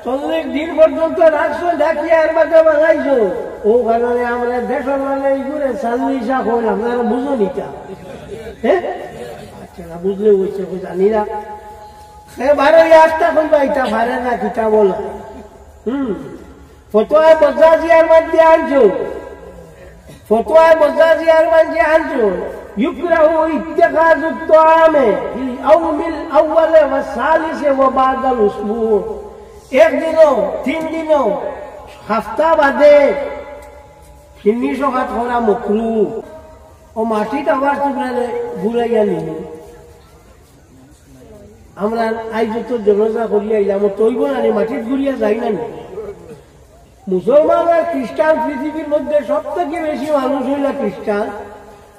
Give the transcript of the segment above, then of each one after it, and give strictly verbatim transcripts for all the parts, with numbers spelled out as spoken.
চল্লিশ দিন পর্যন্ত রাখছো, ঢাকিয়া এর বাদে বানাইছো। ও কারণে আমরা দেশর মানে ইগুরে চাল্লিশা কই, আপনারা বুঝো নিতা। হ্যাঁ? আচ্ছা, না বুঝলে অইছে, কই জানি না। সে বারো আস্তা কইবা, ইটা পারে না, কিতা বলো? হুম। ফতোয়া বজ্জাজিয়ার মধ্যে আনছো। ফতোয়া বজ্জাজিয়ার মধ্যে আনছো। يكره اتخاذ الطعام في اليوم الأول والثالث وبعد الأسبوع। একদিনও, তিন দিনও, হাপ্তা বাদে ফিনিশ অখাত করা মকরু। ও মাটিত আবার তুমরা ঘুরাইয়া নিও। আমরা আইজ তো জনাজা করিয়া আইলাম, ও তৈব না নি, মাটিত ঘুরিয়া যাই না নি? মুসলমান আর খ্রিস্টান পৃথিবীর মধ্যে সব থেকে বেশি মানুষ অইলা খ্রিস্টান,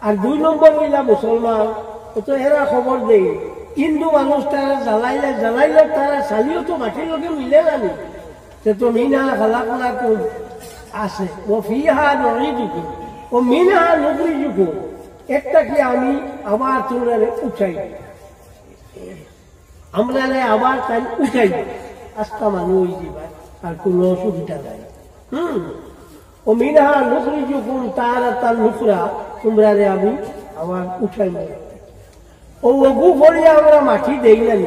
আর দুই নম্বর অইলা মুসলমান। ও তো এরা খবর দেই, হিন্দু মানুষ তারা জ্বালাইলে, জ্বালাইলে তারা চালিও তো মাটির লগে মিলে না নি। তে তো منها خلقناكم আছে, وفيها نعيدكم ومنها نخرجكم। এর থাকি আমি আবার তুমরারে উঠাই। আমরারে আবার তাইন উঠাই, আস্তা মানুষ অই যিবা, আর কোনো অসুবিধা নাই। হুম। ومنها نخرجكم تارة أخرى, তুমরারে আমি আবার উঠাই। ও অগু পড়িয়া আমরা মাটি দেই না নি?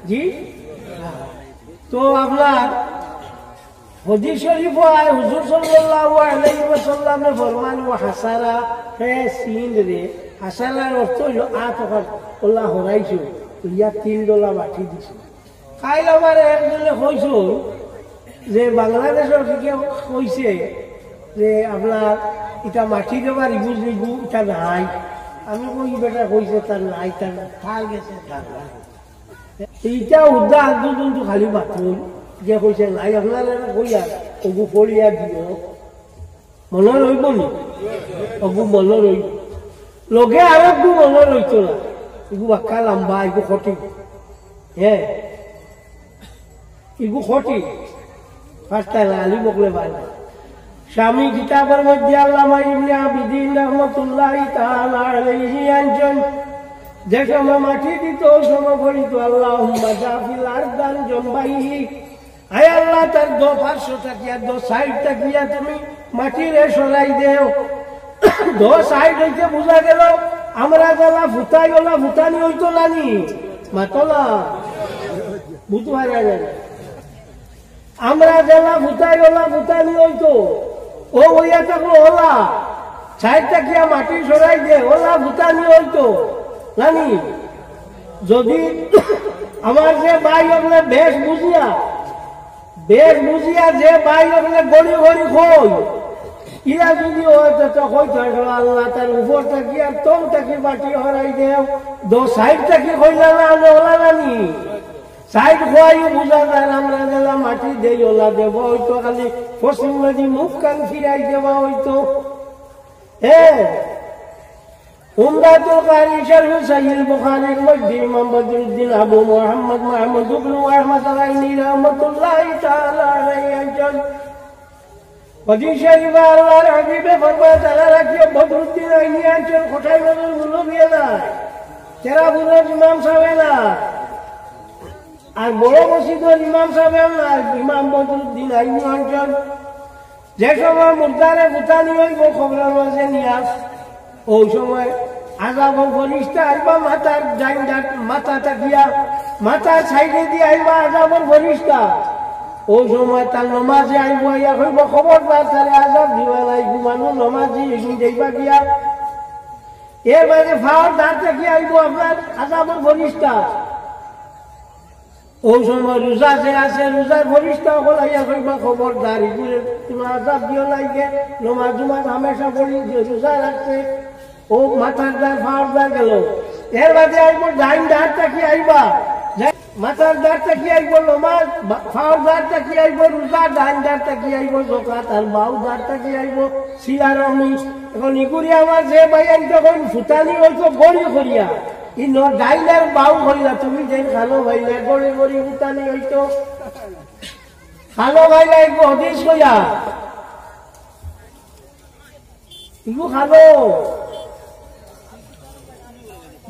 জি? তো আপনার হাদিস শরীফ আয়, হুজুর সাল্লাল্লাহু আলাইহি ওয়াসাল্লামে ফরমান, "ও হাসারা, হে সিন রে।" হাসারার অর্থ অইল আত অখান অলা হরাইছো, ইয়া তিন ডলা মাটি দিছো। কাইল আমার একজনে কইছো যে বাংলাদেশর দিকে কইছে যে আপনার ইটা মাটি দেবার ইগু ইগু ইটা নাই। আমি কই, "বেটা কইছে তার নাই, তার, তার গেছে তার নাই।" ইটা উদ্দা আন্দোলন তো খালি মাত্র যে কইছে নাই, আপনারা কইয়া অগু পড়িয়া দিও। মনো রইব নি? অগু মনো রইব। লগে আরো গু মনো রইতো না। ইগু বাক্কা লম্বা, ইগু কঠিন। হ্যাঁ, ইগু কঠিন। ফার্স্ট টাইম আলী বকলে পারে না। শামী কিতাবর মধ্যে আল্লামা ইবনে আবিদিন রহমতুল্লাহি তাআলা আলাইহি আনছইন, যে সময় মাটি দিত, ওই সময় পড়িত, "আল্লাহুম্মা জাফিল আরদান জম্বাইহি।" আয় আল্লাহ, তার দো পার্শ্ব থাকিয়া, দো সাইড থাকিয়া তুমি মাটিরে সরাই দেও। দো সাইড অইতে বুঝা গেল, আমরা যেলা ফুতাই, ওলা ফুতানি অইতো না নি? মাতলা। বুঝতে পারা যায় না। আমরা যেলা ফুতাই, ওলা ফুতানি অইতো। ও অইয়া থাকলো ওলা। সাইড থাকিয়া মাটি সরাই দে, ওলা ফুতানি অইতো না নি? যদি আমার যে ভাই অকলে বেশ বুঝিয়া, বেশ বুঝিয়া যে ভাই অকলে গড়ি গড়ি কই, ইলা যদি অয়, তে তো কইতো অয়, "আল্লাহ, তার উপর থাকি আর তল থাকি মাটি হরাই দেও, দো সাইড থাকি কইলা না, আনে ওলা না নি?" সাইড কইয়াউ বুঝা যায়, আমরা যেলা মাটি দেই, ওলা দেওয়া অইতো, খালি পশ্চিম বাদি মুখ কান ফিরাই দেওয়া অইতো। হ্যাঁ, উমদাতুল কারি শরহ সহিহ বুখারীর মধ্যে ইমাম বদরুদ্দিন আবু মুহাম্মদ মাহমুদ ইবনে আহমদ আল আইনি রহমতুল্লাহি তাআলা আলাইহি একজন হাদিস শরীফে আল্লাহর হাবিবে ফরমায়, তারা রাখিয়া বদরুদ্দিন আইনি একজন কোঠায় নজর মুলবিয়া নাই, চেরাপুরের ইমাম সাহেব না, আর বড় মসজিদের ইমাম সাহেব না, ইমাম বদরুদ্দিন আইনি একজন যে সময় মুর্দারে ফুতানি অইবো কবরর মাঝে নিয়া, ওই সময় আজাবর ফিরিস্তা আইবা মাথার ডাইন ডাট-, মাথা থাকিয়া, মাথার সাইডে দিয়া আইবা আজাবর ফিরিস্তা। ওই সময় তার নমাজে আইবো, আইয়া কইবো, "খবরদার, তারে আজাব দিবা না, ঘুমানো নমাজি, এগিন যাইবা গিয়া।" এর বাদে ফাওর ধার থাকিয়া আইবো আপনার আজাবর ফিরিস্তা। ওই সময় রোজা যে আছে, রোজার ফিরিস্তা অকল আইয়া কইবা, "খবরদার, ইগুরে কোনো আজাব দিও না, ইগে নমাজ উমাজ হামেশা পড়ি, যে রোজা রাখছে।" ও মাথার ধার, ফাওর ধার গেল। এর বাদে আইবো ডাইন ধার থাকি আইবা, যে মাথার ধার থাকি আইবো নমাজ, বা-, ফাওর ধার থাকি আইবো রোজা, ডাইন ধার থাকি আইবো যাকাত, আর বাউ ধার থাকি আইবো সিলা রহমি। এখন ইগুরে আমার যে ভাই আনতে কইন ফুতানি অইতো গড়ি করিয়া, ই ন-, ডাইন আর বাউ কইলা, তুমি যেন খালো ভাইলা, গড়ি গড়ি ফুতানি অইতো। খালো ভাইলা, একটু হাদিস কইয়া। ইগু খালো।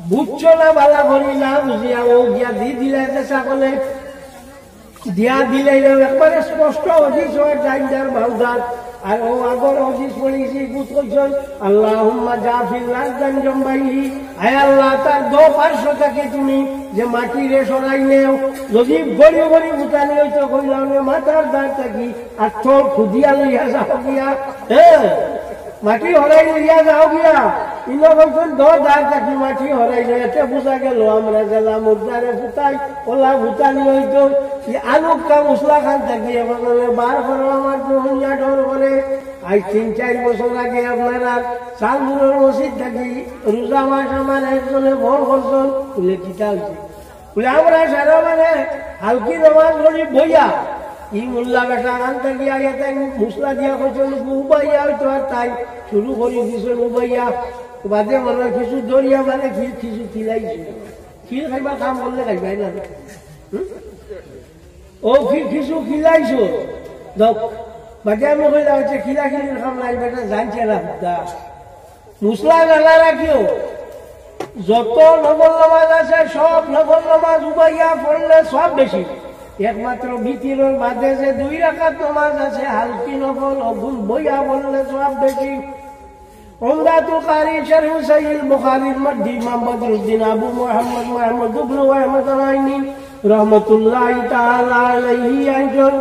বুঝছো না, বালা করি না বুঝিয়া, ও গিয়া দি দিলা যে ছাগলে। দিয়া দিলাইলাম, একবারে স্পষ্ট হাদিস অয়, ডাইন ধার বাম ধার। আর অউ আগর হাদিস পড়ছি, বুঝ কইছইন, "আল্লাহুম্মা জাফিল আরদান জাম্বাইহি", আয় আল্লাহ, তার দো পার্শ্ব থাকি তুমি যে মাটিরে সরাই নেও, যদি গড়ি গড়ি ফুটানি অইতো কইলাম, মাথার ধার থাকি আর থর খুদিয়া লইয়া যাও গিয়া, হ্যাঁ, মাটি হরাই লইয়া যাও গিয়া। ইনো বলছেন, "দো ধার থাকি মাটি হরাই লইয়া", এতে বুঝা গেল আমরা যেলা মুর্দারে ফুটাই, ওলা ফুটানি অইতো। ই আনুক্কা মুসলা খান থাকি এখন বলে, "বার করো আমার তো হুনিয়া ডর করে।" আজ তিন চার বছর আগে আপনারা সালমুরর মসজিদ থাকি রোজা মাস আমার একজনে ফোন করছইন, বলে, "কিতা অইছে?" বলে, "আমরা সারা মানে হালকি নামাজ পড়ি বইয়া।" ই মোল্লা বেটা আনতে গিয়া ইয়া তাই মুসলা দিয়া কইছইন, "উবাইয়া অইতো", আর তাই শুরু করি দিছইন উবাইয়া। বাদে মনে হয় কিছু দরিয়া মানে কি-, কিছু খিলাইছে। খিল খাইবা কাম করলে খাইবাই না। হুম? ও কি-, কিছু খিলাইছো? দক। বাদে আমি কইলাম, "আচ্ছা, খিলাখিলির কাম নাই, বেটা জানছে না হুদ্দা।" মুসলা নালা রাখিও, যত নফল নামাজ আছে, সব নফল নামাজ উবাইয়া পড়লে সব বেশি। একমাত্র বিতিরর বাদে যে দুই রাকাত নামাজ আছে, হালকি নফল, অগুন বইয়া পড়লে সব বেশি। উমদাতুল কারি শরহ সহিহ বুখারীর মধ্যে ইমাম বদরুদ্দিন আবু মুহাম্মদ মুহাম্মদ ইবনে ওয়াহমাত আল-আইনি রহমতুল্লাহি তাআলা আলাইহি আনছইন,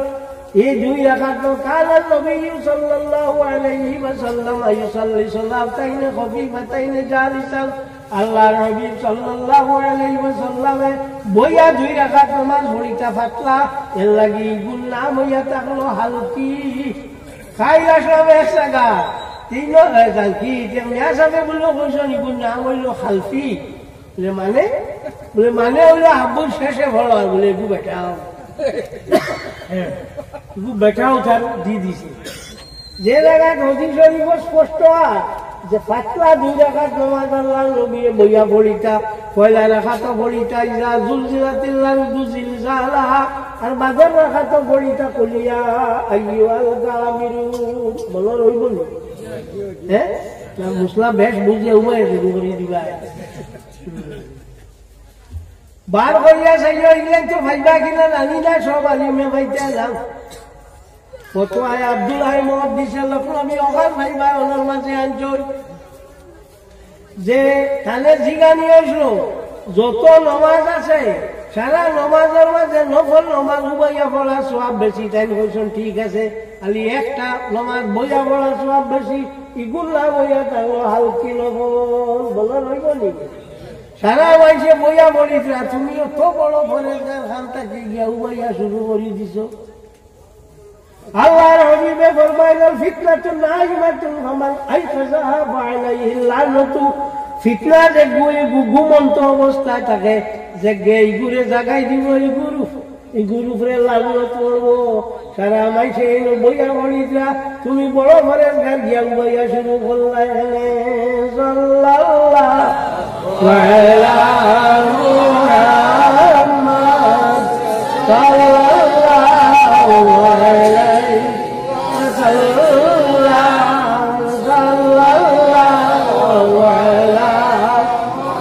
এই দুই রাকাত, কানা নবী সাল্লাল্লাহু আলাইহি ওয়াসাল্লাম ইউসাল্লি সালাতাইন খাফিফাতাইন জালিসান। আল্লাহর নবী সাল্লাল্লাহু আলাইহি ওয়াসাল্লামে বইয়া দুই রাকাত নামাজ পড়িতা পাতলা, এর লাগি ইগুর নাম অইয়া থাকলো হালকি। খাইল আসলাম এক জাগা, তিন, এ, জানকি, যে মিয়া সাহেবে বললো, কইছইন, ইগুর নাম অইলো খালফি। বলে, "মানে?" বলে, "মানে অইলো হাবুর শেষে পড়া", বলে, "এগু বেটাও।" এগু বেটাও তার দি দিছে। যে জাগাত হাদিস শরীফ স্পষ্ট আর যে পাতলা দুই রাকাত নামাজ আল্লাহর নবী বইয়া পড়িতা, পয়লা রাকাত পড়িতা, "ইজা জুলজিলাতিল আরদু জিলজালাহা", আর বাদর রাকাত পড়িতা, "কুল ইয়া আইয়ুহাল কাফিরুন।" মনে রইব নি? হ্যাঁ? না, মুসলা বেশ বুঝে উবাই শুরু করে দিবা। বার করিয়া চাইও, ইংল্যান্ড তো পাইবা কিনা জানি না, সব আলিমে পাইতে যাও। ফতোয়ায়ে আব্দুল হাই মুহাদ্দিসে লখনবী অখান পাইবা, ওনার মাঝে আনছইন যে তানে জিগানি অইছিল, যত নমাজ আছে, সারা নমাজর মাঝে নফল নমাজ উবাইয়া পড়া সওয়াব বেশি। তাইন কইছইন, "ঠিক আছে, খালি একটা নমাজ বইয়া পড়া সওয়াব বেশি, ইগুর নাম অইয়া থাকলো হালকি নফল।" বলা রইব নি? সারা মাইনষে বইয়া পড়িতরা, তুমি অত বড় পরেজগার খান থাকি গিয়া উবাইয়া শুরু করি দিছো। আল্লাহর হাবিবে ফরমাইলা, "ফিতনাতুন নাইমাতুন ফামান আইকাযাহা ফাআলাইহি লানাতু।" ফিতনা যে গু-, গু-, ঘুমন্ত অবস্থায় থাকে, যে গে ইগুরে জাগাই দিব, ইগুর উফ-, ইগুর উপরে লানত পড়ব। সারা মাইনষে ইনো বইয়া পড়িতরা, তুমি বড় পরেজগার গিয়া উবাইয়া শুরু করলা এখানে। সাল্লাল্লাহু আলা মুহাম্মদ, সাল্লাল্লাহু আলাইহি ওয়াসাল্লাম, সাল্লাল্লাহু আলা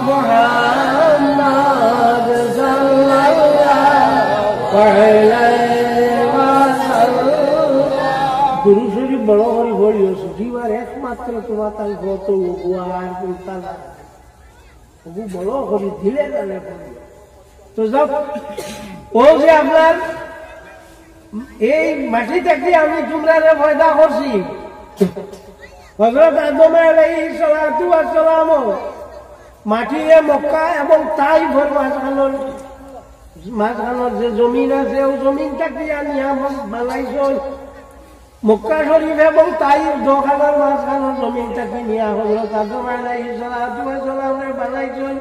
মুহাম্মদ, সাল্লাল্লাহু আলাইহি ওয়াসাল্লাম। দুরূদ শরীফ বড় করি পড়িও, সুখী বার একমাত্র তোমার তাই কত উপহার করতা না। ওগু বড় করি দিলে জানে পড়িও। তো যাও, ও যে আপনার এই মাটি থাকি আমি তোমরারে পয়দা করছি। হযরত আদম আলাইহিস সালাতু ওয়াস সালাম মাটিরে মক্কা এবং তাইফর মাঝখানোর, মাঝখানোর যে জমিন আছে, ওই জমিন থাকি আনিয়া বানাইছইন। মক্কা শরীফ এবং তাইফ দুখানোর মাঝখানোর জমিন থাকি নিয়া হযরত আদম আলাইহিস সালাতু ওয়াস সালামরে বানাইছইন।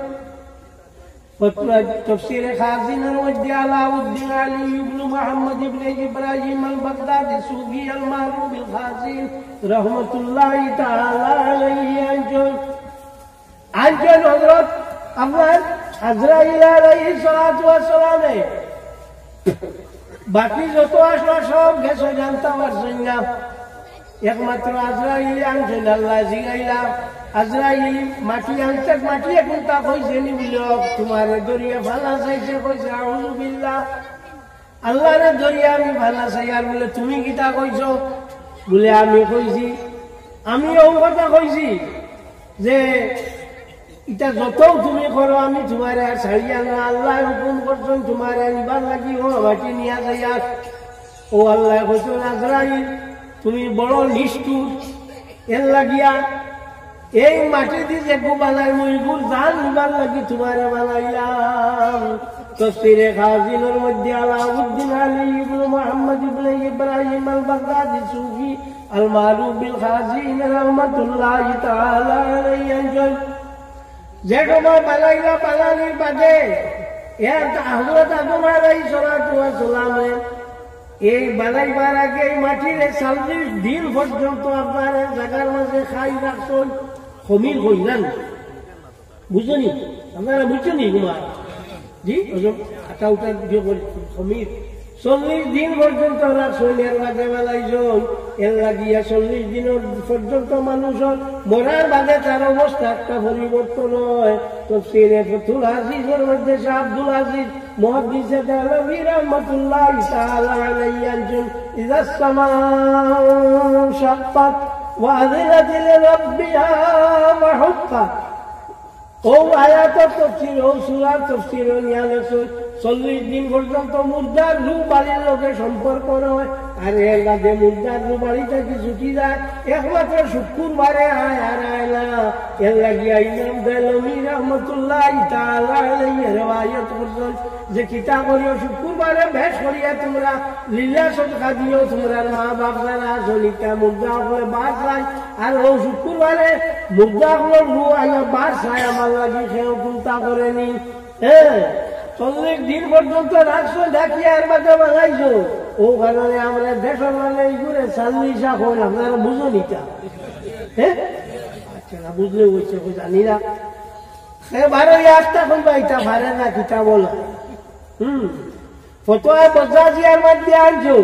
তফসিরে খাজিনের মধ্যে আলাউদ্দিন আলী ইবনে মুহাম্মদ ইবনে ইব্রাহিম আল বাগদাদি সুফি আল মারুফ বিল খাজিন রহমতুল্লাহি তাআলা আলাইহি আনছইন। আনছইন হযরত আপনার আজরাইল আলাইহিস সালাতু ওয়াস সালামে। বাকি যত আসলা সব গেছে, জানতা পারছইন না। একমাত্র আজরাইল আনছইন, আল্লায় জিগাইলা, "আজরাইল, মাটি আনতে, মাটি এখন তা কইছে নি?" বলে, "ও, তোমারে ধরিয়া ফালা চাইছে," কইছে, "আউযুবিল্লাহ।" আল্লাহরে ধরিয়া আমি পানা চাইয়ার, বুলে, "তুমি কিতা কইছো?" বুলে, "আমি কইছি, আমি অউ কথা কইছি যে ইতা যতউ তুমি করো, আমি তুমারে আর ছাড়িয়ার না। আল্লায় হুকুম করছইন তুমারে নিবার লাগি, অউ মাটি নিয়া যাইয়ার।" অউ আল্লায় কইছইন, "আজরাইল, তুমি বড় নিষ্ঠুর, এর লাগিয়া এই মাটি দি যেগু বানাইমু, ইগুর জান নিবার লাগি তুমারে বানাইলাম।" তফসিরে খাজিনর মধ্যে আলাউদ্দিন আলী ইবনে মুহাম্মদ ইবনে ইব্রাহিম আল বাগদাদি সুফি আল মারুফ বিল খাজিন রহমাতুল্লাহি তাআলা আলাইহি আনছইন, যে সময় বানাইলা, বানানির বাদে এর হযরত আদম আলাইহিস সালাতু ওয়াস সালামে এই বানাইবার আগে এই মাটিরে চল্লিশ দিন পর্যন্ত আপনার এক জাগার মাঝে খাই রাখছইন, খমির কইরা নি। বুঝছনি? আপনারা বুঝছনি? কুমার জি, ওই যে আটা উটা দিয়ে বলি, খমির। চল্লিশ দিন পর্যন্ত রাখছইন, এর বাদে বানাইছইন। এর লাগিয়া চল্লিশ দিন পর্যন্ত মানুষ মরার বাদে তার অবস্থা একটা পরিবর্তন হয়। তফসিরে ফতুল আজিজর মধ্যে শাহ আব্দুল আজিজ মুহাদ্দিসে দেহলভী রহমাতুল্লাহি তাআলা আলাইহি আনছইন, "ইযা সামাউ শাক্কাত ওয়া আযিনাত লিরাব্বিহা ওয়া হুক্কাত।" অউ আয়াতর তফসির, অউ সূরার তফসির নিয়া লেখছইন, চল্লিশ দিন পর্যন্ত মুর্দার রুহ বাড়ির লগে সম্পর্ক রয়, আর এর বাদে মুর্দার রুহ বাড়ি থাকি ছুটি যায়, একমাত্র শুক্রবারে আয় আর আয় না। এর লাগিয়া ইমাম দেহলভী রহমাতুল্লাহি তাআলা আলাইহি রেওয়ায়াত করছইন যে, "কিতা করিও, শুক্রবারে বেশ করিয়া তুমরা লিল্লা সদকা দিও, তুমরার মা বাপ যারা আছইন, ইতা মুর্দা অকলে বার চাইন, আর অউ শুক্রবারে মুর্দা অকলর রুহ আইয়া বার চায়, আমার লাগি কেউ কুন্তা করেনি।" হ্যাঁ, চল্লিশ দিন পর্যন্ত রাখছইন, ঢাকিয়া এর বাদে বানাইছইন। অউ কারণে আমরার দেশর মানে ইগুরে চাল্লিশা কইন, আপনারা বুঝছনি ইতা? হ্যাঁ? আচ্ছা, না বুঝলে অইছে, অউ জানি না। হে বারো আস্তা কইবা, ইতা পারে না, কিতা বলো? হুম। ফতোয়া বজ্জাজিয়ার মধ্যে আনছইন,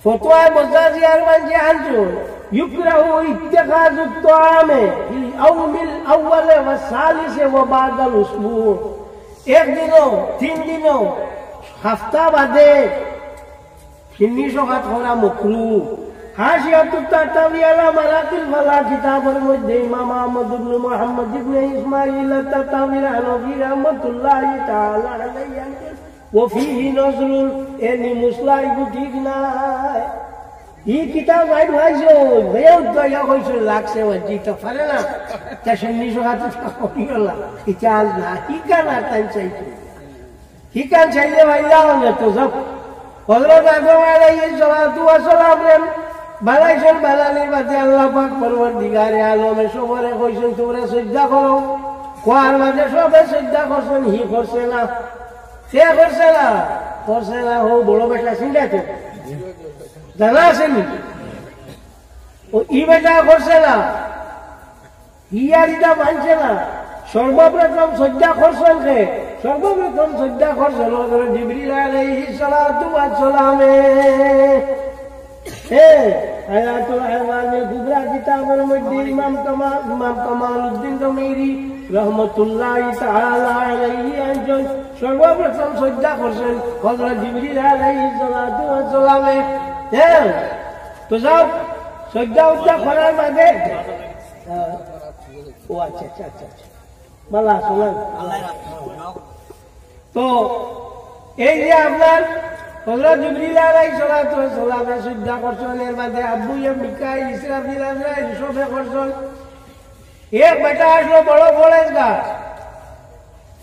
ফতোয়া বজ্জাজিয়ার মধ্যে আনছইন, "ইউকরাহু ইত্তিখাযুত তাআমি ফিল ইয়াউমিল আউয়ালি ওয়াস সালিসি ওয়া বা'দাল উসবু।" এক দিনও, তিন দিনও, হাফতা বাদে শিন্নি সকাত করা মকরু। হাশিয়াতুত তাহতাবি আলা মারাকিল ফালাহ কিতাবর মধ্যে ইমাম আহমদ ইবনে মুহাম্মদ ইবনে ইসমাইল আত-তাহতাবি আল-হানাফি রহমাতুল্লাহি তাআলা আলাইহি আনছইন, "ওয়া ফীহি নাযরুন", এ নি মুসলা ইগু ঠিক নায়। ই কিতাব আইন ভাইছো, বেউ দয়া কইছো, লাগছে, ওয়াজি তো পারে না। তা শিন্নি সকাত তো করিও না। ইটা আল না, ইখান আর তাই চাইতো। ইখান চাইলে ভাই যাও না তো, যাও। হযরত আদম আলাইহিস সালাতু ওয়াস সালামরে বানাইছইন, বানানির বাদে আল্লাহ পাক পরওয়ারদিগারে আলমে সবরে কইছইন, "তুমরা সজদা করো।" কওয়ার বাদে সবে সজদা করছইন, হি করছে না। কে করছে না? করছে না, হউ বড় বেটা, চিন্তা তো জানা আছে নি? ও ই বেটা করছে না। হি আর ইটা মানছে না। সর্বপ্রথম সজদা করছইন কে? সর্বপ্রথম সজদা করছইন হযরত জিবরিল আলাইহিস সালাতু ওয়াস সালামে। হে, হায়াতুল হায়াওয়ানিল কুবরা কিতাবর মধ্যে ইমাম কামাল, ইমাম কামালউদ্দিন দমিরি রহমাতুল্লাহি তাআলা আলাইহি আনছইন, সর্বপ্রথম সজদা করছইন হযরত জিবরিল আলাইহিস সালাতু ওয়াস সালামে। হে, তো যাও, সজদা উজদা করার বাদে, ও আচ্ছা, আচ্ছা, আচ্ছা, আচ্ছা। ভালা আছো না? তো এই যে আপনার হযরত জিবরিল আলাইহিস সালাতু ওয়াস সালামে সজদা করছইন, এর বাদে আবু ইয়া মিকাইল, ইসরাফিল, আজরাইল সবে করছইন। এক বেটা আসলো বড় পরেজগার,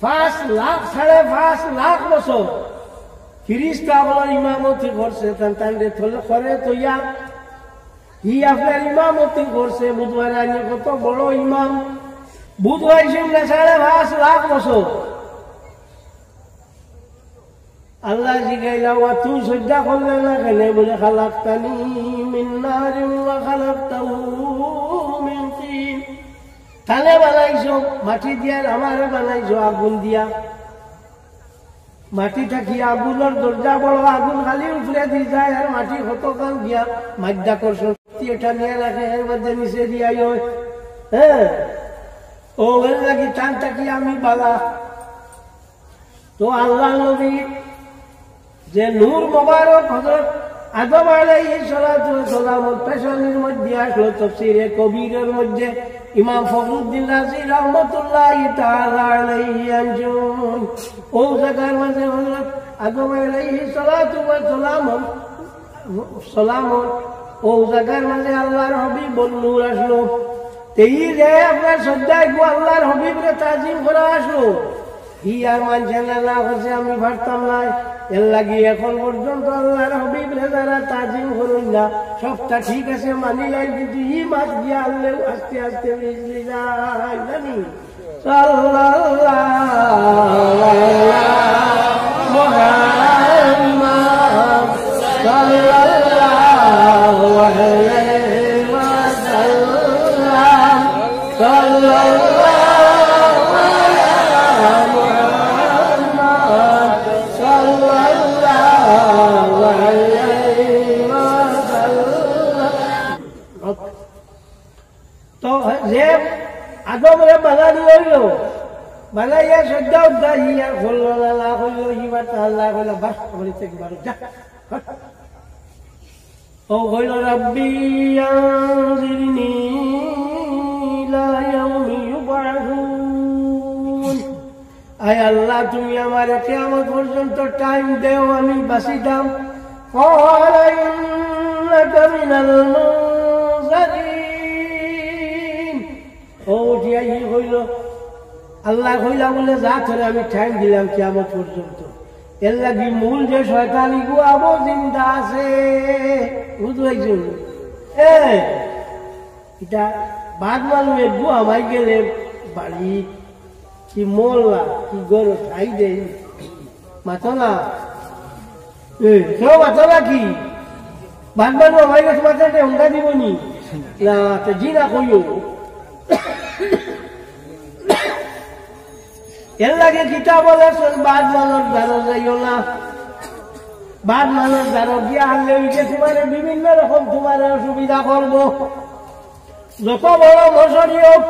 পাঁচ লাখ, সাড়ে পাঁচ লাখ বছর ফিরিস্তা অকলর ইমামতি করছে, তান তানরে থলে করে তইয়া হি আপনার ইমামতি করছে, বুধবার আইনে কত বড় ইমাম, বুধবার শুনলে সাড়ে পাঁচ লাখ বছর। আল্লাহ জিগাইলা, "ওয়া তুই সজদা করলে না কেনে?" বলে, "খালাকতানি মিন নারিন ওয়া খালাকতাহু মিন তিন।" তানে বানাইছো মাটি দিয়া, আর আমারে বানাইছো আগুন দিয়া। মাটি থাকি আগুনর দরজা বড়, আগুন খালি উপরেদি যায়, আর মাটি কতখান গিয়া মাধ্যাকর্ষণ শক্তি এটা নিয়া রাখে, এর মধ্যে নিচে দিয়া হয়। হ্যাঁ, ও এর লাগি তান থাকি আমি বালা। তো আল্লাহর নবী যে নূর মোবারক হযরত আদম আলাইহিস সালাতু ওয়াস সালামর পেশানির মধ্যে আসলো, তাফসীরে কবিরের মধ্যে ইমাম ফখরুদ্দিন রাজি রহমতুল্লাহি তাআলা আলাইহি আনছইন। অউ জাগার মাঝে হযরত আদম আলাইহিস সালাতু ওয়াস সালাম, সালাম, অউ জাগার মাঝে আল্লাহর হাবিবর নূর আসলো। তে ই যে আপনার শ্রদ্ধায় গু আল্লাহর হাবিবরে তাজিম করা আসলো, ই আর মানষে না, না করছে, আমি পারতাম নায়। এর লাগি এখন পর্যন্ত আল্লাহর হাবিবরে যারা তাজিম করইন না, সবটা ঠিক আছে, মানিলাইন, কিন্তু ই মাত গিয়া আনলেও আস্তে আস্তে বিজলি যায়, জানি। সাল্লাল্লাহু আলা মুহাম্মদ, সাল্লাল্লাহু আলাইহি ওয়াসাল্লাম। সাল্লাল্লাহু আলা মুহাম্মদ, সাল্লাল্লাহু আলাইহি ওয়াসাল্লাম। তো যে আদমরে বানানি অইলো, বানাইয়া সজ্জা উদ্ধার ইয়া করলো না, না করলো, ইবার তাহার না করলো, বাস, আমার ইচ্ছা কি বারো, যা। ও কইল, "রাব্বি আনজিরনি ইলা ইয়াউমি ইউবআসুন।" আয় আল্লাহ, তুমি আমারে কিয়ামত পর্যন্ত টাইম দেও, আমি বাঁচিতাম। ক্বালা ইন্নাকা মিনাল মুনজারিন। ও উঠিয়া ই কইল, আল্লাহ কইলা বুলে, "যা, তোরে আমি টাইম দিলাম কিয়ামত পর্যন্ত।" এর লাগি মূল যে শয়তান ইগু আবো জিন্দা আছে, বুঝলাইছো? এ, ইটা বাদ মানু এগু হামাই গেলে বাড়ি, কি মোল্লা, কি গরু খাই দেই, মাতো না। এ, কেউ মাতো না কি? বাদ মানু হামাই গেছে মাতো না, হুঙ্গা দিব নি? না, তো জি না কইও। এর লাগি কিতা বলে, "চল, বাদ মানুর দ্বারো যাইও না। বাদ মানুর দ্বারো গিয়া হারলে ওই যে তোমারে বিভিন্ন রকম তোমারে অসুবিধা করবো।" যত বড় মশারি হোক,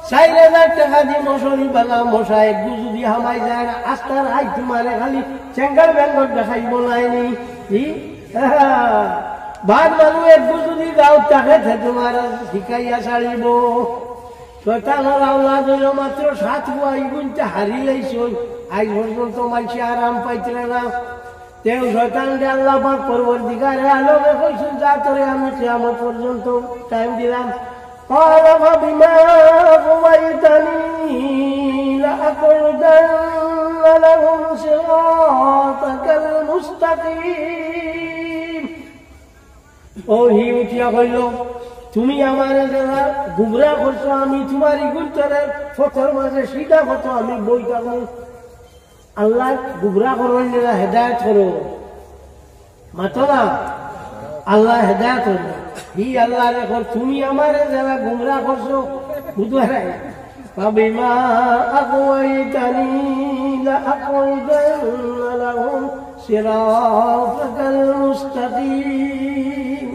চাইর হাজার টেকা দি মশারি বালা মশা একগু যদি হামাই যায় না, আস্তা রাইত তোমারে খালি চেঙ্গার বেঙ্গর দেখাইব নাইনি। কি? বাদ মানু একগু যদি গাঁও থাকে, সে তোমার শিখাইয়া ছাড়িব। শয়তানর আওলাদ অইল মাত্র সাত পুয়া, ইগুনতে হারি লাইছইন। আইজ পর্যন্ত মানষে আরাম পাইতরা না। তেউ শয়তানরে আল্লাহ পাক পরওয়ারদিগারে আলমে কইছইন, "যা, তোরে আমি কিয়ামত পর্যন্ত টাইম দিলাম।" قال فبما أغويتني لأقعدن لهم صراطك المستقيم। ও হি উঠিয়া কইল, "তুমি আমারে যারা গুমরা করছো, আমি তোমার ইগুন্তরে পথর মাঝে সিধা পথ আমি বই থাকবো।" আল্লাহ গুমরা করো, হেদায়েত করো। মাতো না, আল্লাহ হেদায়েত করো। হি আল্লাহ রে কর, তুমি আমারে যারা গুমরা করছো, বুঝবারাই। فبما أغويتني لأقعدن لهم صراطك المستقيم।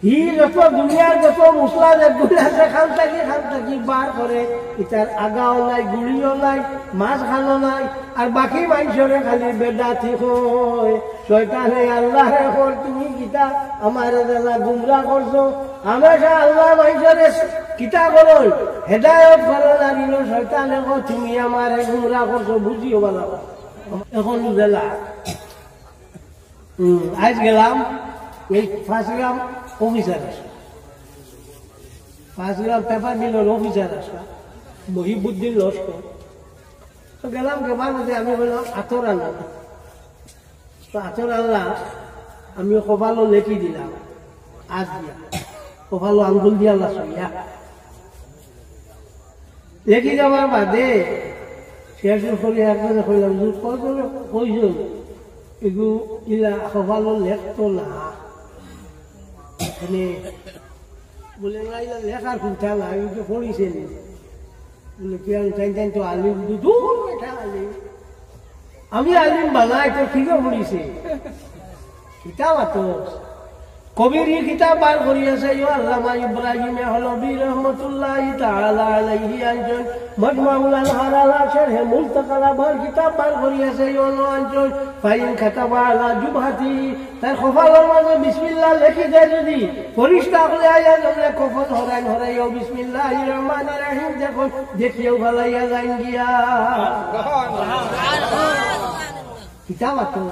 হি যত দুনিয়ার যত মশলা যেগুলো আছে, খান থাকি, খান থাকি বার করে, ইতার আগাও নাই, গুড়িও নাই, মাঝখানো নাই, আর বাকি মানষরে খালি বেদাতি কয়। শয়তানে আল্লাহরে কর, "তুমি কিতা আমারে যারা গুমরা করছো, হামেশা আল্লাহ মানষরে কিতা করো, হেদায়েত করো না দিল।" শয়তানে কর, "তুমি আমারে গুমরা করছো, বুঝিও বালা।" এখন বুঝলা। হুম, আইজ গেলাম, এই পাঁচ গ্রাম অফিসার আছে, পাঁচ গ্রাম পেপার মিলর অফিসার আছে, মহিবুদ্দিন লস্কর। তো গেলাম, গেবার মধ্যে আমি বললাম, "আতর আনো।" তো আতর আনলা, আমি কপালো লেখি দিলাম, আত দিয়া। কপালো আঙ্গুল দিয়া লাগাইয়া। লেখি যাওয়ার বাদে শেষ করি একজনে কইলাম, "হুজুর, কয়জনে কইছইন, এগু ইলা কপালো লেখতো না।" মানে, বলে, "না, ইলা লেখার কুন্তা না, আমি তো পড়িছি নি।" বলে, "কি আমি তাই তাই তো আলিম, দূর বেটা আলিম। আমি আলিম বানাই, তো ঠিক পড়িছে।" কিতা মাতো? কবির ই কিতাব বার করিয়া চাইও, আল্লামা ইব্রাহিম আহলবী রহমতুল্লাহি তাআলা আলাইহি আনছইন, মজমাউল আনহার আলা শারহে মুনতাকাল আবহার কিতাব বার করিয়া চাইও, অনো আনছইন, ফাইন কাতাবা আলা জুবহাতিহি, তার কপালর মাঝে বিসমিল্লাহ লেখি দেয় যদি, ফিরিস্তা অকলে আইয়া যেমনে কফন হরাইন হরাইয়া বিসমিল্লাহির রহমানির রহিম দেখইন, দেখিয়াউ ফালাইয়া যাইন গিয়া। কিতাব আতো।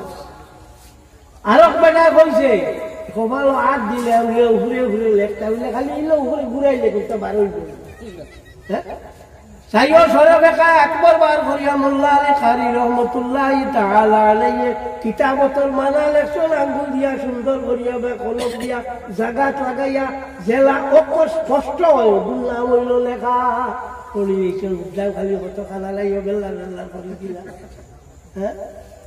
আরক বেটায় কইছে, কপালো আত দিলে আমি উপরে উপরে লেখতা অইলে খালি ইলা উপরে ঘুরাইলে করতে পারো। হ্যাঁ? চাইও শরফে কায় আকবর বার করিয়া মোল্লা আলী কারি রহমতুল্লাহি তাআলা আলাইহি কিতাবতর মানা লেখছইন আঙ্গুল দিয়া সুন্দর করিয়া বা কলম দিয়া জাগাত লাগাইয়া যেলা অক্ষর স্পষ্ট অয়, অগুর নাম অইলো লেখা। পড়ি গেছে উদ্যান খালি কত খানা লাইও বেল্লা বেল্লা করি দিলা। হ্যাঁ?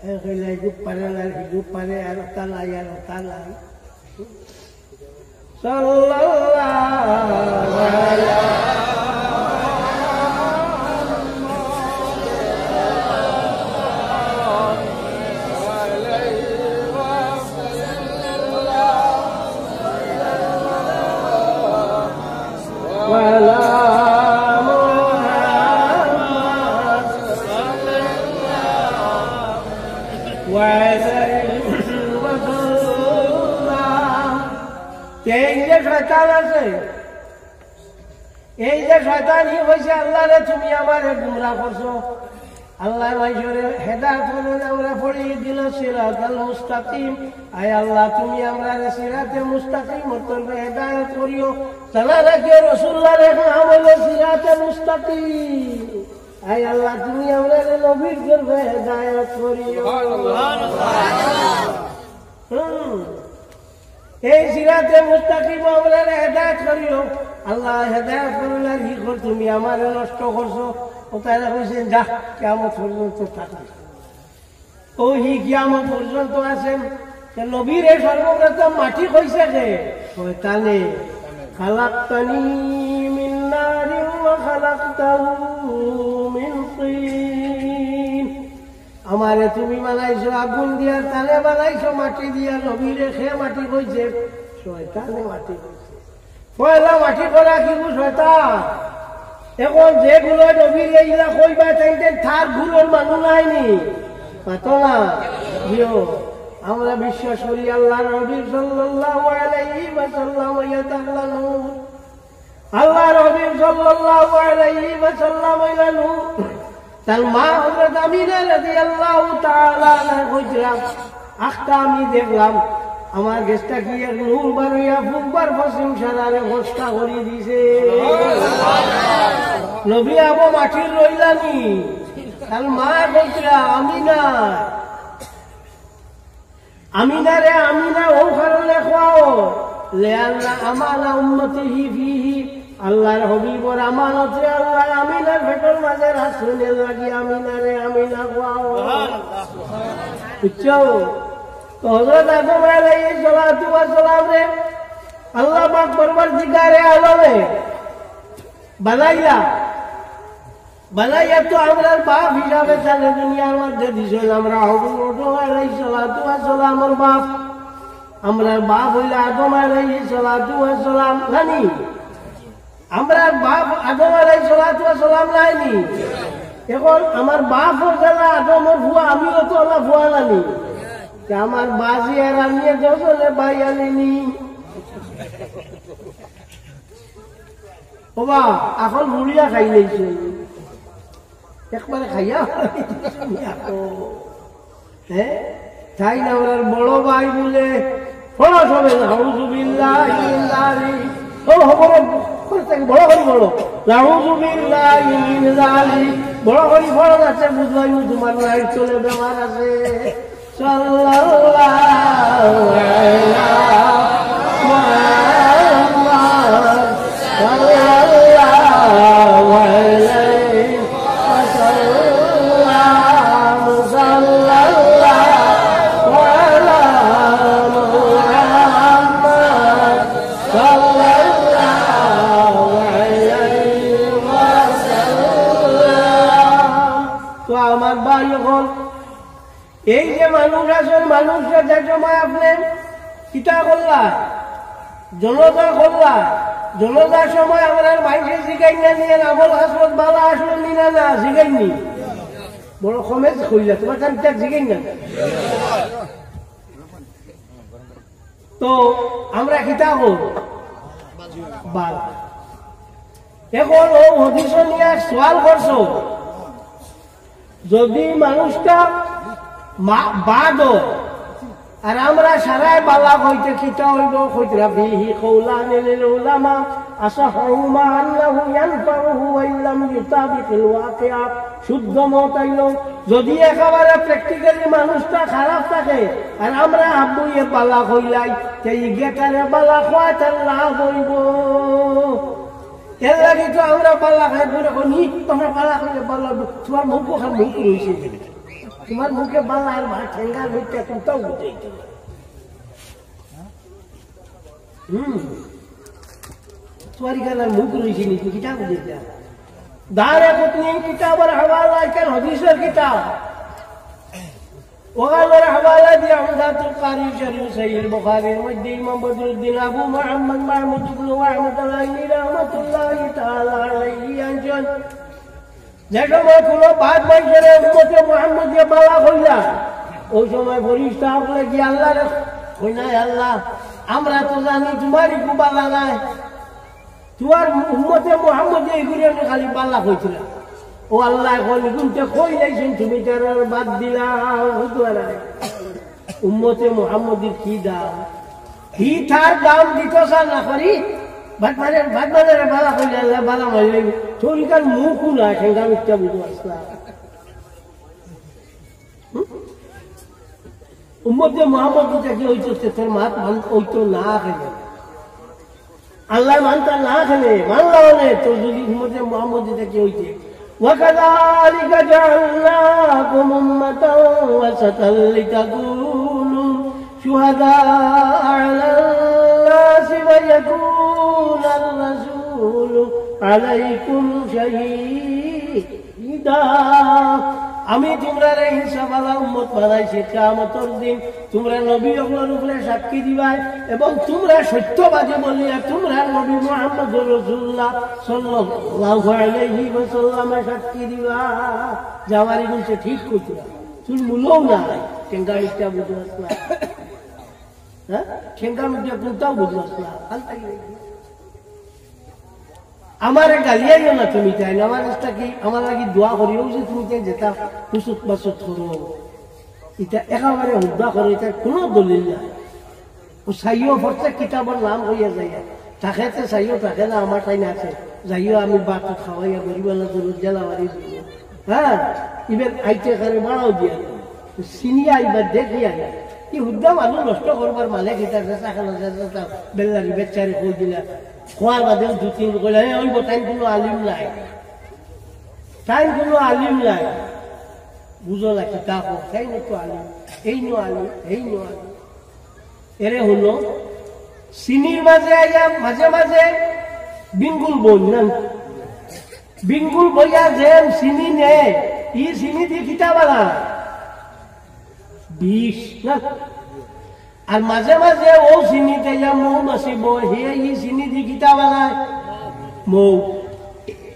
এ কইলা, "ইগুপ পারে না, হিগুপ পারে, আর ওটা নাই, আর ওটা নাই।" সাল্লাল্লাহু আলাইহি ওয়াসাল্লাম। ওয়ালা মুহাম্মাদ সাল্লাল্লাহু আলাইহি ওয়াসাল্লাম। এই যে শয়তান আছে, এই যে শয়তান, ই কইছে, "আল্লাহ রে, তুমি আমারে গুমরা করছো।" আল্লায় মানষরে হেদায়েত করইন, আমরা পড়ি দিল সিরাতাল মুস্তাকিম। আয় আল্লাহ, তুমি আমরারে সিরাতে মুস্তাকিমর তরফে হেদায়েত করিও। জানা রাখিও, রাসুলুল্লাহর এক নাম অইলো সিরাতে মুস্তাকিম। আয় আল্লাহ, তুমি আমরারে নবীর তরফে হেদায়েত করিও। হুম। এই সিরাতে মুস্তাকিম আমরারে হেদায়েত করিও। আল্লাহ হেদায়েত করইন আর ই কর, তুমি আমারে নষ্ট করছো। ও তারা কইছেন, "যা, কিয়ামত পর্যন্ত থাক।" ও হি কিয়ামত পর্যন্ত আছেন। তে নবীরে সর্বপ্রথম মাটি কইছে কে? শয়তানে। "খালাকতানি মিন নারিন ওয়া খালাকতাহু মিন তিন।" আমারে তুমি বানাইছো আগুন দিয়া, তারে বানাইছো মাটি দিয়া, নবীরে কে মাটি কইছে? শয়তানে মাটি কইছে। পয়লা মাটি করা কিগু শয়তান। এখন যেগুলো নবীরে ইলা কইবা, তাইন তাইন তার গুলোর মানুষ নাইনি? মাতো না? জিও। আমরা বিশ্বাস করি আল্লাহর নবী সাল্লাল্লাহু আলাইহি ওয়াসাল্লাম ইয়া তাআলা নূর। আল্লাহর হাবিব সাল্লাল্লাহু আলাইহি ওয়াসাল্লাম অইলা নূর। তার মা হযরত আমিনা রাদিয়াল্লাহু তাআলা আনহা কইছিলা, "আখতা আমি দেখলাম, আমার গেছ থাকি এক নূর বারইয়া পূর্ব আর পশ্চিম সারারে ফসকা করি দিছে।" নবী আবো মাটির রইলানি। তার মা কইছিলা, "আমিনা।" আমিনারে আমিনা অউ কারণে কওয়া অয়, লিআন্না আমানা উম্মতিহি ফিহি, আল্লাহর হাবিবর আমানতরে আল্লাহ আমিনার পেটর মাঝে রাখছইন, এর লাগি আমিনারে আমিনা কওয়া অয়। বুঝছো? তো হযরত আদম আলাইহিস সালাতু ওয়াস সালামরে আল্লাহ পাক পরওয়ারদিগারে আলমে বানাইলা। বানাইয়া তো আমরার বাপ হিসাবে তানে দুনিয়ার মধ্যে দিছইন, আমরা হবু আদম আলাইহিস সালাতু ওয়াস সালামর বাপ। আমরার বাপ অইলা আদম আলাইহিস সালাতু ওয়াস সালাম, নানি? আমরার বাপ আদম আলাইহিস সালাতু ওয়াস সালাম নায়নি? এখন আমার বাপ অইলা আদমর ফুয়া, আমিও তো অলা ফুয়া নানি? তে আমার বাজি আর আমি দুইজনে ভাই আনিনি? ওবা, এখন বুড়িয়া খাই লাইছে। একবারে খাইয়া। হ্যাঁ? তাইন আমরার বড় ভাই বুলে, পড়ো সবে, "নাউযুবিল্লাহি মিন যালিক।" ও, খবর, খবর থেকে বড় করি পড়ো। "নাউযুবিল্লাহি মিন যালিক।" বড় করি পড়ো, যাতে বুঝবায়, তোমার লাইট চলে, বেমার আছে। সাল্লাল্লাহু আলা মুহাম্মাদ, সাল্লাল্লাহু আলাইহি ওয়াসাল্লাম, সাল্লাল্লাহু আলা মুহাম্মাদ, সাল্লাল্লাহু আলাইহি ওয়াসাল্লাম। তো আমার ভাই, এখন এই যে মানুষ আছইন, মানুষরে যে সময় আপনে কিতা করলা, জনাজা করলা, জনাজার সময় আমরার মাইনষে জিগাইন না নি, আমল খাসলত বালা আছিল নি না, না জিগাইন নি? বড় কমে কইলা, তুমার কাছে জিগাইন না। তো আমরা কিতা কই? বালা। এখন অউ হাদিস নিয়া সওয়াল করছো, যদি মানুষটা মা-, বাদ অয়, আর আমরা সারায় বালা কইতে কিতা অইবো? কইতরা فيه قولان للعلماء أصحهما أنه ينفعه وإن لم يطابق الواقع। শুদ্ধ মত অইলো, যদি একেবারে practically মানুষটা খারাপ থাকে, আর আমরা হাবুয়ে বালা কইলাই, তে ইগেটারে বালা কওয়ায় তার লাভ অইবো। এর লাগি তো আমরা বালা খাই করে কই, নি, তোমরা বালা কইলে বালা, তুমার মুখ ওখান মুখ রইছে। তুমার মুখে বালা আর ভাত ঠেঙ্গা রইছে, কোনটাও বুঝাইতে না। হুম। তুমার এখান আর মুখ রইছে নি, তুই কিতা বুঝাইতে? দারে কুতনি কিতাবর হাওয়ালা, এখান হাদিসর কিতাব। ওখানর হাওয়ালা দিয়া উমদাতুল কারি শরীফ সহিহ বুখারীর মধ্যে ইমাম বদরুদ্দিন আবু মুহাম্মদ মাহমুদ ইবনে আহমদ আল-আইনি রহমাতুল্লাহি তাআলা আলাইহি আনছইন, যে সময় কোনো বাদ মাইনষরে উম্মতে মুহাম্মদিয়ে বালা কইলা, অউ সময় ফিরিস্তা অকলে গিয়া আল্লারে কইন, "আল্লাহ, আমরা তো জানি তুমার ইগু বালা নায়।" তুমার উম্মতে মুহাম্মদে ইগুরে খালি বালা কইতরা। ও আল্লাহ, এখন ইগুনতে কইলাইছইন, তুমি তারার বাদ দিলাও, বুঝলা না? উম্মতে মুহাম্মদীর কি দাম? হি তার দাম দিত চা না করি, বাদ মানে, বাদ মানে রে বালা কইলে আল্লাহ বালা মাইলে, তোর ইকার মুখও না, সেটা মিথ্যা বুঝো আসলা। উম্মতে মুহাম্মদী থাকি অইতো, তে তোর মাত মান অইতো না কেনে? আল্লাহ মানতা না কেনে? মানলাও নে, তোর যদি উম্মতে মুহাম্মদী থাকি অইতে। وكذلك جعلناكم أمة وسطا لتكونوا شهداء على الناس ويكون الرسول عليكم شهيدا। ইদা, আমি তুমরারে ইনসাফআলা উম্মত বানাইছি, কিয়ামতর দিন তুমরা নবী অকলর উপরে সাক্ষী দিবায় এবং তুমরা সত্যবাদী বলিয়া তুমরার নবী মুহাম্মদুর রাসূলুল্লাহ সাল্লাল্লাহু আলাইহি ওয়াসাল্লামে সাক্ষী দিবা। জামারি বলছে, "ঠিক কইতরা, তুই মূলও না, কেঙ্গা মিথ্যা বুঝো আসলা।" হ্যাঁ? ঠেঙ্গা মুখে কোনটাও বুঝলাম না। আমারে গালিয়াইও না তুমি, তাই না? আমার কাছটা কি, আমার লাগি দোয়া করিও যে তুমি তাই যেটা হুসুত মাসুত করো, এটা একেবারে হুদ্দা করো, এটা কোনো দলিল নাই। ও সাইও প্রত্যেক কিতাবর নাম কইয়া যাইয়া, তাকে তে সাইও, তাকে না, আমার তাই না আছে, যাইও আমি বাত খাওয়াইয়া গরিব আল্লাহ দরুদ জালা বাড়ি দিব। হ্যাঁ, ইবেন আইতে কারে বাড়াও দিয়া। চিনিয়া ইবার দেখিয়া ইয়া। ই হুদ্দা মানুষ নষ্ট করবার মানে কিতা? বেচা খেলা যায়, বেচারি কই দিলা। খোয়ার বাদে দু তিন কইলা, "এ, ওই টাইম কোনো আলিম নাই। টাইম কোনো আলিম নাই।" বুঝো না কিতা কও, তাই না তো আলিম। এই নো আলিম, এই নো আলিম। এরে হুনো, চিনির মাঝে আইয়া মাঝে মাঝে বিঙ্গুল বই না। বিঙ্গুল বইয়া যে চিনি নে, ই চিনি দি কিতা বানায়? বিষ না? আর মাঝে মাঝে ও চিনিত আইয়া মৌমাছি বয়, হে ই চিনি দি কিতা বানায়? মৌ।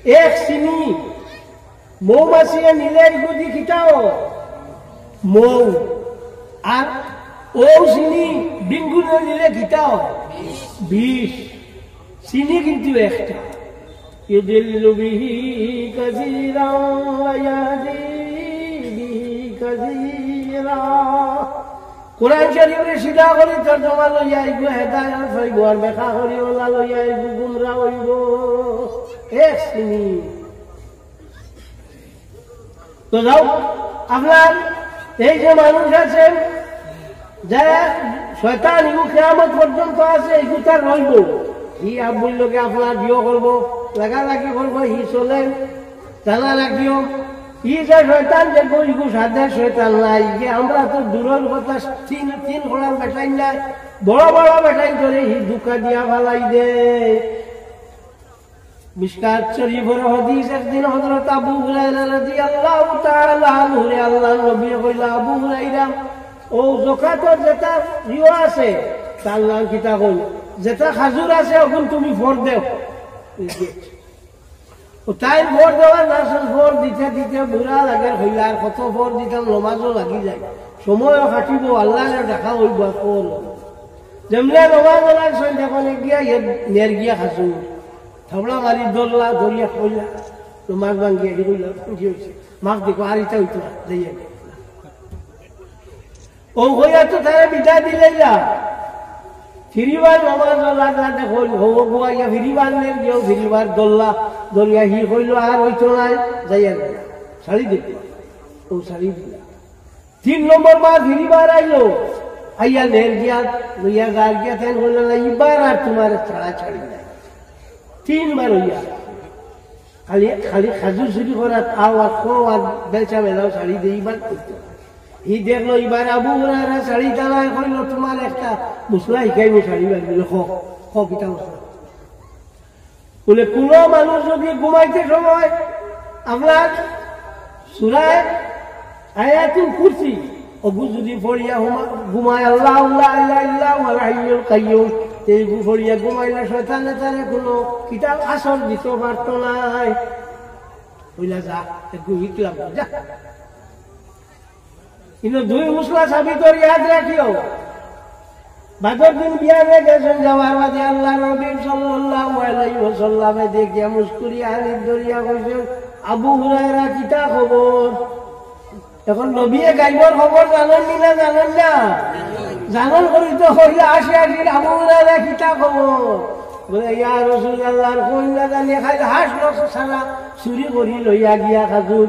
এক চিনি মৌমাছিয়ে নিলে ইগুদি কিতা অয়? মৌ। আর ও চিনি বিঙ্গুলে নিলে কিতা অয়? বিষ। চিনি কিন্তু একটা। يضل به كثيرا ويهدي به كثيرا। কোরআন শরীফরে সিধা করি তর্জমা লইয়া ইগু হেদায়ত অইবো, আর বেকা করি ওলা লইয়া ইগু গুমরা অইবো। এক চিনি। তো যাও, আপনার এই যে মানুষ আছেন, যে শয়তান ইগু কিয়ামত পর্যন্ত আছে, ইগু তার রইবো। ই আব্বুর লগে আপনার বিয়ে করবো, লাগালাগি করবো, ই চলে, জানা রাখিও। ই যে শয়তান, যে গো ইগু সাদে শয়তান নাই, যে আমরা তো দূরের কথা, তিন, তিন খোড়ার বেটাইন নাই, বড় বড় বেটাইন করে ই ধুকা দিয়া ফালাই দে। মিশকাত শরীফর হাদিস, একদিন হযরত আবু হুরায়রা রাদিয়াল্লাহু তাআলা আনহুরে আল্লাহর নবী কইলা, "আবু হুরায়রা, ও যাকাতর যেটা ইয়ে আছে, তার নাম কিতা কই? যেটা খাজুর আছে, অখন তুমি ফর দেও। ও তাইন ফর দেওয়ার নাম, ফর দিতে দিতে বুড়া লাগে হইলা, আর কত ফর দিতাম, নমাজও লাগি যায়, সময়ও কাটিব, আল্লাহরে দেখা হইব, আর ফর। যেমনে নমাজ লাগছইন, তখন গিয়া ইয়ে নের গিয়া খাজুর, থাবড়া মারি ধরলা, ধরিয়া কইলা, নমাজ ভাঙ্গিয়া দি কইলা, "কি হইছে? মাফ দেখো, আর ইটা হইতো না, যাইয়া।" ও কইয়া তো তারা বিদায় দিলাইলা। ফিরিবার নমাজ লাগলা, দেখো, হো গুয়াইয়া ফিরিবার নের গিয়াও ফিরিবার দল্লা, দলিয়া হি কইলো, "আর হইতো নাই, যাইয়া।" ছাড়ি দিল। ও ছাড়ি দিলা। তিন নম্বর বার ফিরিবার আইলো, আইয়া নের গিয়া, লইয়া গার গিয়া, তেন কইলো, "না, ইবার আর তোমার ছাড়া ছাড়ি নাই।" তিনবার হইয়া। খালি, খালি খাজুর চুরি করাত আও আর কও আর বেচা মেলাও ছাড়ি দে, ইবার করতো। হি দেখলো, ইবার আবু হুরায়রা ছাড়ি তালায় কইলো, "তোমার একটা মুসলা হিকাইমু ছাড়ি বার।" বলে, "ক, ক, কিতা মুসলা?" বলে, "কোনো মানুষ যদি ঘুমাইতে সময় আপনার সুরায় আয়াতুল কুরসি, ওগু যদি পড়িয়া হুমা-, ঘুমায়, আল্লাহু লা ইলাহা ইল্লা হুয়াল হাইয়ুল কাইয়ুম, এইগু পড়িয়া ঘুমাইলে শয়তানে তারে কোনো কিতাব আসর দিতে পারতো নায়।" কইলা, "যা, একটু হিকলাম, যা।" কিন্তু দুই মুসলা সাবিত ইয়াদ রাখিও। বাদর দিন বিয়ানে গেছইন, যাওয়ার বাদে আল্লাহর নবী সাল্লাল্লাহু আলাইহি ওয়াসাল্লামে দেখিয়া মুস্কুরি আনি ধরিয়া কইছইন, "আবু হুরায়রা, কিতা খবর?" এখন নবীয়ে গাইবর খবর জানইন নি না জানইন না? জানইন করি তো কইলা, "আসি, আসি, আবু হুরায়রা, কিতা খবর?" বলে, "ইয়া রাসূলুল্লাহ, আর কইন না জানি, খালি হাঁস নষ্ট ছাড়া চুরি করি লইয়া গিয়া খাজুর।"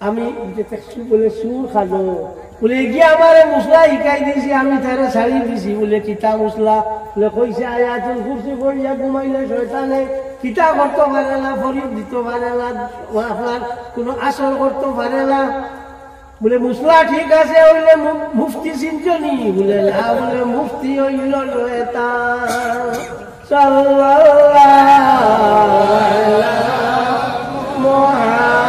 আমি যে দেখছি বলে চুর খাজুর, বলে, "এগিয়ে আমারে মুসলা হিকাই দিছি, আমি তারে ছাড়ি দিছি।" বলে, "কিতা মুসলা?" বলে, "কইছে আয়াতুল কুরসি পড়িয়া ঘুমাইলে শয়তানে কিতা করতে পারে না, ফরিদ দিতে পারে না, ও আপনার কোনো আসর করতে পারে না।" বলে, "মুসলা ঠিক আছে, হইলে মু-, মুফতি চিনছো নি?" বলে, "না।" বলে, "মুফতি হইল শয়তান।" সাল্লাল্লাহু আলা মুহাম্মদ।